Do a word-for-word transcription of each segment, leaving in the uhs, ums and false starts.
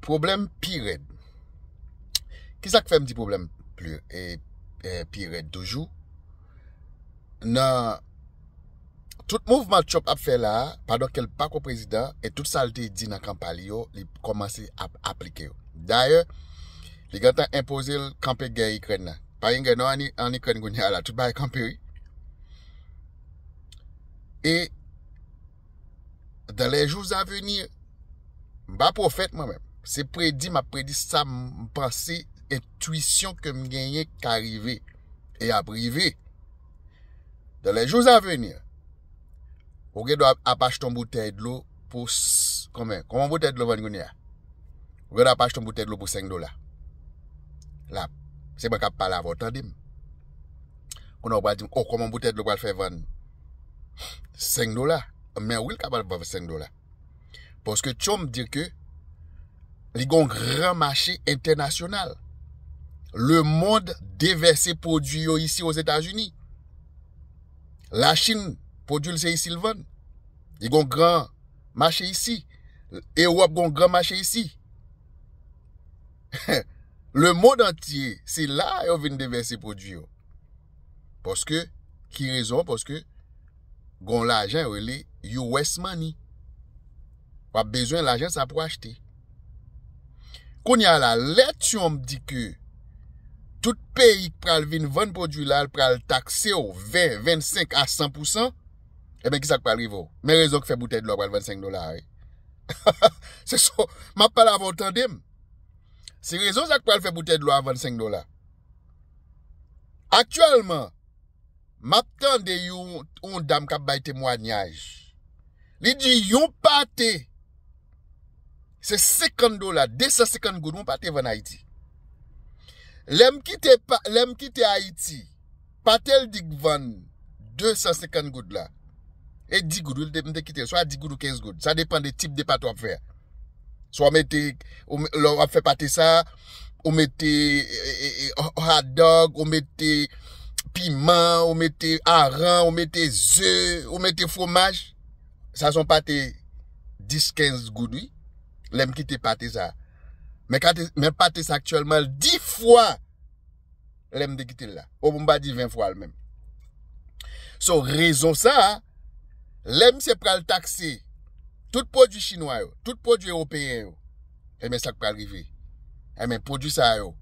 Pwoblèm pi rèd. Kisa k fè m di pwoblèm pli, e, e, pi rèd toujou? Nan tout mouvman Trump ap fè la a, pandan ke l pako prezidan, e tout sa l te di nan kanpay li yo, li kòmanse ap aplike yo. Dayè, li gentan enpoze l kanpe gè Ikrèn nan. Pa gen gè non an, an Ikrèn kounye a la, tout bagay kanpe wi. E dans les jours à venir, m pa pwofèt mwen menm. Se predi, m ap predi sa m panse, entwisyon ke m genyen ka rive. E ap rive. Dans les jours à venir, ou gen dwa ap achte yon boutèy dlo pou s- konbyen? Konbyen boutèy dlo vann kounye a? Ou gen dwa ap achte yon boutèy dlo pou senk dola. La, se mwen k ap pale avè w, tande m. Kounye a w pral di m, oh, kòman boutèy dlo pral fè vann senk dola? Men wi, l kapab vann senk dola. Paske Trump di ke li gen yon gran mache entènasyonal. Lemonn devèse pwodui yo isi Ozetazini. Lachin, pwodui l se isi l vann. Li gen yon gran mache isi. Ewòp gen yon gran mache isi. Lemonn antye, se la yo vin devèse pwodui yo. Paske, ki rezon? Paske, gen yon lajan yo rele U S money. W ap bezwen lajan sa pou achte. Kounye a la, lè Trump di ke tout peyi k pral vin vann pwodui la, l pral takse w ven, vennsenk a san pousan, ebyen, kisa k pral rive w? Men rezon k fè boutèy dlo a pral vann senk dola a, wi. Se sa, m ap pale avè w, tande m. Se rezon sa k pral fè boutèy dlo a vann senk dola. Aktyèlman, m ap tande yon, yon dam k ap bay temwanyaj. Li di yon pate, se senkant dola, de san senkant goud, yon pate vann Ayiti. Lè m kite pa, lè m kite Ayiti, pate l di k vann de san senkant goud la. E dis goud, wi, m te kite l, swa dis goud ou kenz goud. Sa depann de tip de pate w ap fè a. Swa w mete, ou me- lè w ap fè pate sa, ou mete e, e, e, hot dog, ou mete piman, ou mete aran, ou mete ze, ou mete fwomaj. Sa se yon pate dis, kenz goud, wi. Lè m kite pate sa. Men kate- men pate sa aktyèlman, l dis fwa lè m te kite l la. O, pou m pa di ven fwa l menm. So, rezon sa a, lè misye pral takse tout pwodui chinwa yo, tout pwodui ewopeyen yo, ebyen, sa k pral rive? Ebyen, pwodui sa yo,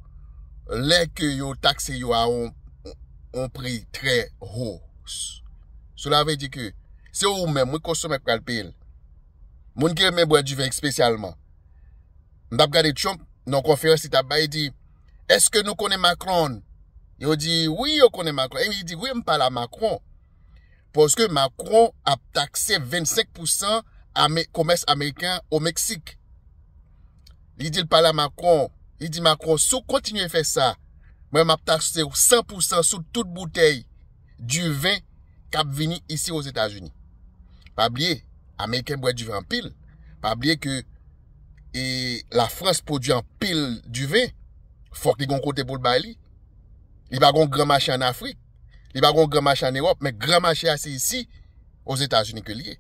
lè ke yo takse yo a yon, yon pri trè wo, cela veut dire ke se ou menm, wi, konsomè k pral peye l. Moun ki renmen bwè diven espesyalman. M t ap gade Trump nan yon konferans li t ap bay, li di, èske nou konnen Macron? Yo di, wi, yo konnen Macron. E li di, wi, m pale a Macron. Paske Macron ap takse vennsenk pousan ame- komès ameriken o Meksik. Li di l pale a Macron. Li di Macron, si w kontinye fè sa, mwen m ap takse w san pousan sou tout boutèy diven k ap vini isi Ozetazini. Pa bliye, Ameriken bwè diven anpil. Pa bliye ke e Lafrans pwodui anpil diven. Fòk li gen yon kote pou l bay li. Li pa gen yon gran mache ann Afrik. Li pa gen yon gran mache ann Ewòp, men gran mache a se isi, Ozetazini ke li ye.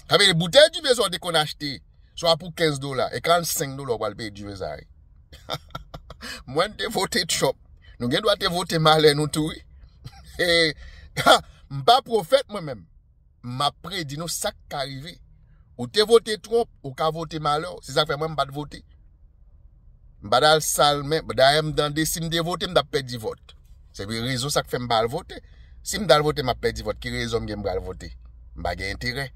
Sa vle di, boutèy diven sa w te konn achte, swa pou kenz dola, e karannsenk dola w pral peye diven sa a. Mwen, m te vote Trump. Nou gen dwa te vote malè nou tou, wi. E, ha, m pa pwofèt mwen menm. M ap predi nou sa k ka rive. Ou te vote Trump, ou ka vote malè w. Se sa k fè mwen m pa t vote. M pa t al sal, men dayè m tande si m te vote, m t ap pèdi vòt. Se rezon sa k fè m pa al vote. Si m t al vote, m ap pèdi vòt. Ki rezon m gen m pral vote? M pa gen enterè.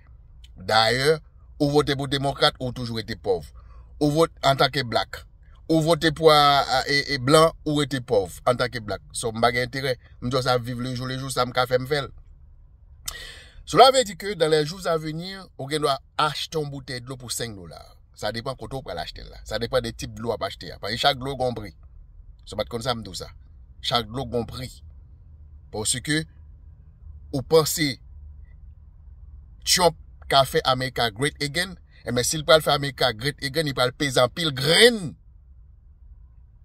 Dayè, ou vote pou demokrat, ou toujou rete pòv. Ou vote antanke blak. Ou vote pou a, a, e, e blan, ou rete pòv antanke blak. So, m pa gen enterè. M di w sa, viv le jour le jour, sa m ka fè, m fè l. Cela veut dire que dans les jours à venir, ou gen dwa achte yon boutèy dlo pou senk dola. Sa depann kote w pral achte l la. Sa depann de tip dlo w ap achte a. Paske chak dlo gen yon pri. Si w pa t konn sa, m di w sa. Chak dlo gen yon pri. Paske ou panse Trump ka fè America great again, enben, si l pral fè America great again, li pral peze anpil grenn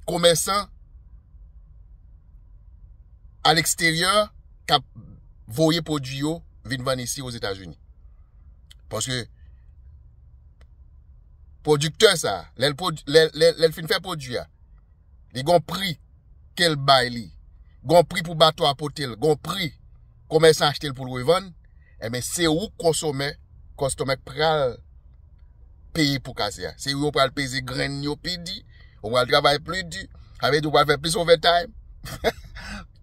komèsan aleksteryè k ap voye pwodui yo vin vann isi Ozetazini. Paske Pwodiktè sa, lè l pwod- lè, lè, lè l fin fè pwodui a, li gon pri ke l bay li, gon pri pou bato a pote l, gon pri komèsan achte l pou l revann, enben se ou konsomè, konstomè k pral peye pou kase a. Se ou yo pral peze grenn yo pi di, ou pral travay pli di, sa vle di ou pral fè plis overtime.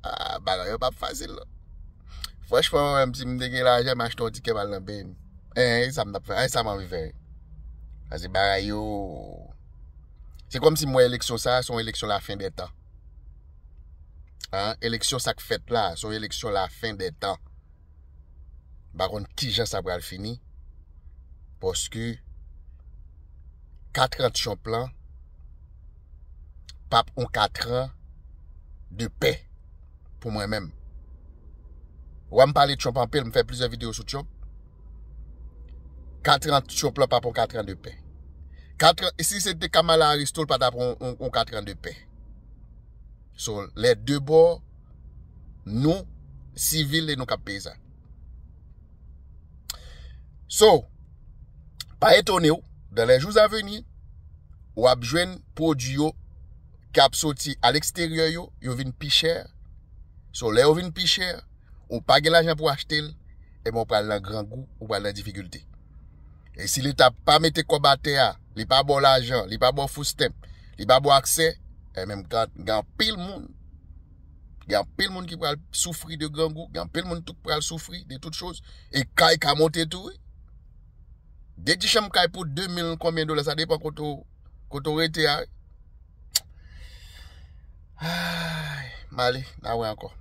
Ah, bagay yo p ap fasil non. Franchman, mwen menm, si m te gen lajan, m achte yon tikè m al nan peyi m. Eh, e sa m t ap fè, e sa m anvi fè. Paske bagay yo, se kòmsi m wè eleksyon sa, se yon eleksyon la fen dè tan. Hein, eleksyon sa k fèt la, se yon eleksyon la fen dè tan. M pa konn kijan sa pral fini. Paske katran Trump lan p ap yon katran de pè pou mwen menm. Ou wè m pale Trump anpil, m fè plizyè videyo sou Trump. Katran Trump lan p ap yon katran de pè. Katran, si se te Kamala Harris tou, l pa t ap yon, yon, yon katran de pè. So, lè de bò, nou, sivil, e nou k ap peye sa. So, pa etone w, dans les jours à venir, w ap jwenn pwodui yo k ap soti aleksteryè yo, yo vin pi chè. So, lè yo vin pi chè, ou pa gen lajan pou achte l, ebyen ou pral nan grangou, ou pral nan difikilte. E si Leta pa mete kòb atè a, li pa ba w lajan, li pa ba w food stamp, li pa ba w aksè, e menm gen, gen anpil moun, gen anpil moun ki pral soufri de grangou, gen anpil moun tou k pral soufri de tout choz. E kay ka monte tou, wi. De ti chanm kay pou de mil konbyen dola, sa depann kote w, kote w rete a, wi. Ay, m ale, n a wè ankò.